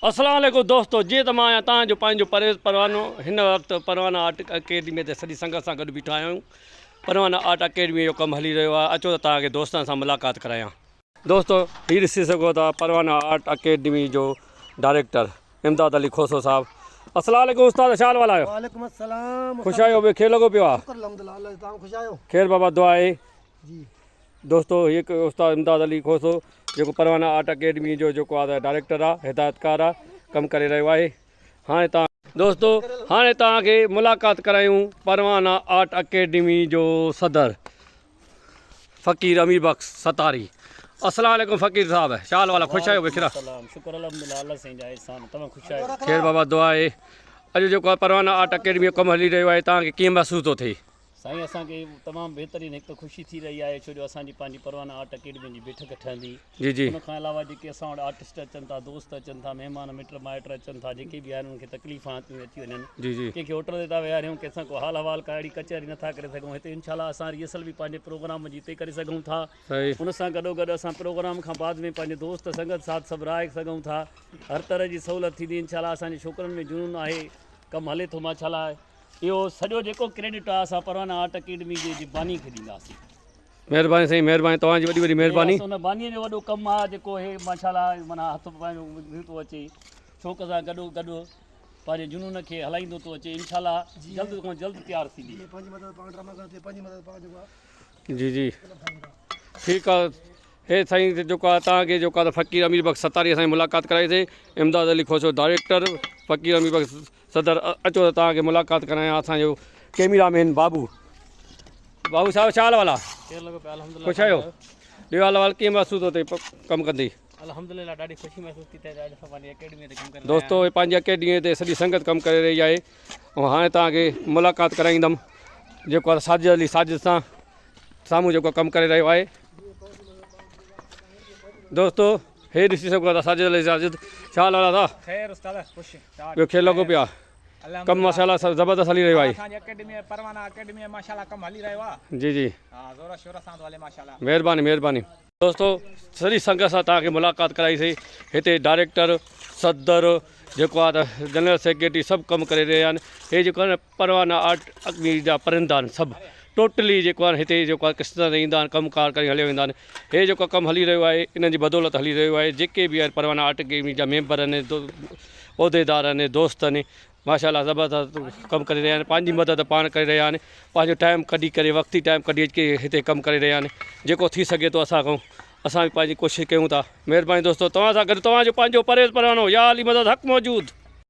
اسلام عليڪم دوستو جيئن ته مان آهيان توهان جو پنهنجو پرويز پروانو هن وقت پروانا آرٽ اڪيڊمي تي سڄي سنگت سان گڏ بيٺا آهيون پروانا آرٽ اڪيڊمي جو ڪم هلي رهيو آهي اچو ته توهان کي دوستن سان ملاقات ڪرايان. دوستو هي ڏسي سگهو ٿا پروانا آرٽ اڪيڊمي جو ڊائريڪٽر امداد علي کوسو صاحب اسلام عليڪم استاد ڇا حال وال آهيو وعليڪم السلام خوش آهيو ٻيو خير لڳو پيو آهي شڪر الحمدلله الله توهان خوش آهيو خير بابا دعا آهي جي دوستو هي هڪ استاد امداد علي کوسو جيڪو پروانا آرٽ اڪيڊمي جو جيڪو آهي ڊائريڪٽر آهي هدايتڪار آهي ڪم ڪري رهيو آهي هاڻي تان دوستو هاڻي توهان کي ملاقات ڪرايون پروانا آرٽ اڪيڊمي جو صدر فقير امير بخش ستاري السلام عليڪم فقير صاحب شال والا خوش آهيو بخير سلام شڪر الحمدلله الله سائين جا احسان توهان خوش آهيو خير بابا دعا آهي اڄ جيڪو پروانا آرٽ اڪيڊمي جو ڪم هلي رهيو آهي توهان کي ڪيئن محسوس ٿو ٿئي سائين اسان کي تمام بهترين هڪ ته خوشي ٿي رهي آهي ڇو جو اسان جي پنهنجي پروانه آرٽ اڪيڊمي جي بيٺڪ ٺهندي جي جي ان کان علاوه جيڪي اسان وٽ آرٽسٽ اچن ٿا دوست اچن ٿا مهمان مٽ مائٽ اچن ٿا جيڪي به آهن انهن کي تڪليفان ٿيون اچي وڃن جي جي ڪنهن کي هوٽل تي ٿا ويهاريون ڪنهن سان ڪو حال احوال ڪا اهڙي ڪچهري نٿا ڪري سگهون هتي انشاء الله اسان ريهرسل به پنهنجي پروگرام جي هتي ڪري سگهون ٿا صحيح ان سان گڏو گڏ اسان پروگرام کان بعد ۾ پنهنجي دوست سنگت ساٿ سڀ رهائي سگهون ٿا هر طرح جي سهولت ٿيندي انشاء الله اسان جي ڇوڪرن ۾ جنون آهي ڪم هلي ٿو ماشاء الله اهو سڄو جيڪو ڪريڊٽ آهي اسان پروانا آرٽ اڪيڊمي جي جي باني کي ڏينداسين. مهرباني سائين مهرباني توهان جي وڏي وڏي مهرباني. ان باني جو وڏو ڪم آهي جيڪو هي ماشاءالله معنيٰ هٿ پنهنجو ٿي ٿو اچي شوق سان گڏو گڏ پنهنجي جنون کي هلائيندو ٿو اچي انشاء الله جلد کان جلد تيار ٿيندي. جي جي ٺيڪ آ هي سائين جيڪو آ توهان کي جيڪو آ فقير امير بخش ستاري سان ملاقات ڪرائي سي امداد علي کوسو ڊائريڪٽر فقير امير بخش صدر اچو ته توهان کي ملاقات ڪرايان اسان جو ڪيميرا مين بابو بابو صاحب ڇا حال احوال آ خير لڳو پيو الحمدلله خوش آهيو ڏيو حال احوال ڪيئن محسوس ٿو ٿئي ڪم ڪندي الحمدلله ڏاڍي خوشي محسوس ٿي ٿئي اڄ اسان پنهنجي اڪيڊمي تي ڪم ڪري دوستو هي پنهنجي اڪيڊمي تي سڄي سنگت ڪم ڪري رهي آهي ۽ هاڻي توهان کي ملاقات ڪرائيندم جيڪو آهي ساجد علي ساجد سان سامهون جيڪو ڪم ڪري رهيو آهي دوستو هي ڏسي سگهو ٿا ساجد علي ساجد ڇا حال آ خير استاد خوش ٻيو کيل لڳو پيو آ ڪم ماشاءالله زبردست هلي رهيو آهي اسان جي اڪيڊمي پروانا اڪيڊمي ماشاءالله ڪم هلي رهيو آ جي جي ها زور شور سان ٿو هلي ماشاءالله مهرباني مهرباني دوستو سڄي سنگت سان توهان کي ملاقات ڪرائي سي هتي ڊائريڪٽر صدر جيڪو آ ته جنرل سيڪريٽري سڀ ڪم ڪري رهيا آهن هي جيڪو آهي نه پروانا آرٽ اڪيڊمي جا پرندا آهن سڀ ٽوٽلي جيڪو آهي هتي جيڪو آهي قسطن تي ايندا آهن ڪم ڪار ڪري هليا ويندا آهن هي جيڪو ڪم هلي رهيو آهي انهن جي بدولت هلي رهيو آهي جيڪي به آهن پروانا آرٽ اڪيڊمي جا ميمبر آهن عهديدار آهن دوست آهن ماشاء الله زبردست ڪم ڪري رهيا آهن پنهنجي مدد پاڻ ڪري رهيا آهن پنهنجو ٽائيم ڪڍي ڪري وقتي ٽائيم ڪڍي اچي هتي ڪم ڪري رهيا آهن جيڪو ٿي سگهي ٿو اسان کان اسان به پنهنجي ڪوشش ڪيون ٿا مهرباني دوستو توهان سان گڏ توهان جو پنهنجو پرويز پروانو يا علي مدد حق موجود.